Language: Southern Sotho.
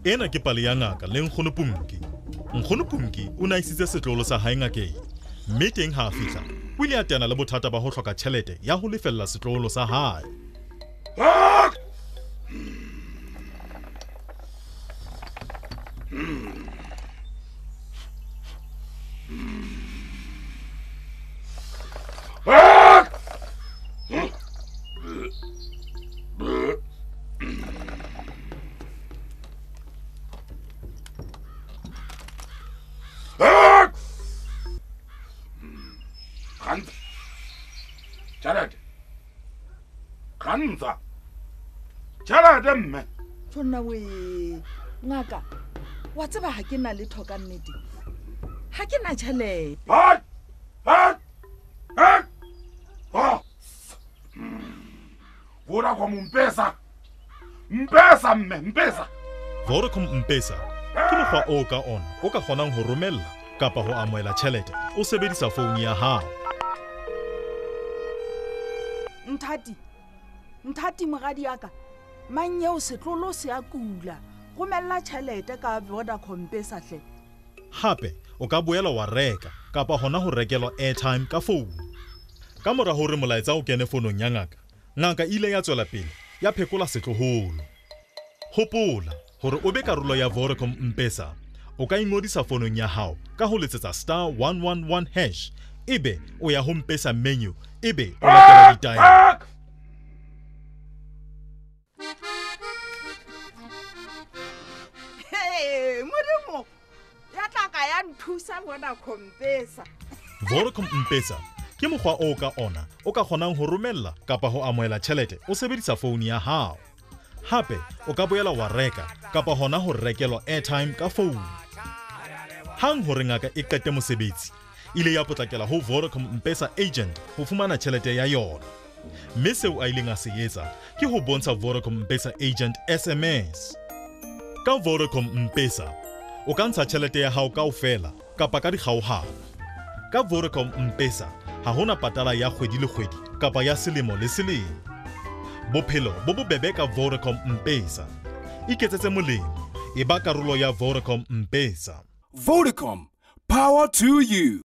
Ena ke pale ya ngaka le Nkgono Punki. Nkgono Punki o ne a isitse setloholo sa hae ngakeng, mme teng ha a fihla o ile a teana le bothata ba ho hloka tjhelete ya ho lefella setloholo sa hae. Kgantsha. Tjhelete. Kgantsha. Tjhelete mme. Tjonna we, ngaka, wa tseba ha ke na letho ka nnete. Ha ke na tjhelete. Hat! Hat! Hat! Ha! Vodacom Mpesa. Mpesa mme, Mpesa. Vodacom Mpesa ke mokgwa o ka ona o ka kgonang ho romella kapa ho amohela tjhelete o sebedisa founu ya hao. Nthati, Nthati moradi ya ka, mang eo setlolo se a kula. Romella tjhelete ka Vodacom Mpesa hle. Hape o ka boela wa reka kapa hona ho rekelwa airtime ka founu. Ka mora hore molaetsa o kene fonong ya ngaka, ngaka e ile ya tswela pele ya phekola setloholo. Hopola hore o be karolo ya Vodacom Mpesa, o ka ingodisa fonong ya hao ka ho letsetsa *111# ebe o ya ho Mpesa menu ebe o latela ditaelo. Hey, Modimo, ya tla ka ya nthusa Vodacom Mpesa. Vodacom Mpesa ke mokgwa o ka ona o ka kgonang ho romella kapa ho amohela tjhelete o sebedisa founu ya hao. Hape o ka boela wa reka kapa hona ho rekelwa airtime ka founu. Hang hore ngaka e qete mosebetsi, ile ya potlakela ho Vodacom Mpesa agent ho fumana tjhelete ya yona. Mme seo a ileng a se etsa ke ho bontsha Vodacom Mpesa agent SMS. Ka Vodacom Mpesa o ka ntsha tjhelete ya hao kaofela kapa ka dikgaohano. Ka Vodacom Mpesa ha hona patala ya kgwedi le kgwedi kapa ya selemo le selemo. Bophelo bo bobebe ka Vodacom Mpesa. Iketsetse molemo, e ba karolo ya Vodacom Mpesa. Vodacom, power to you.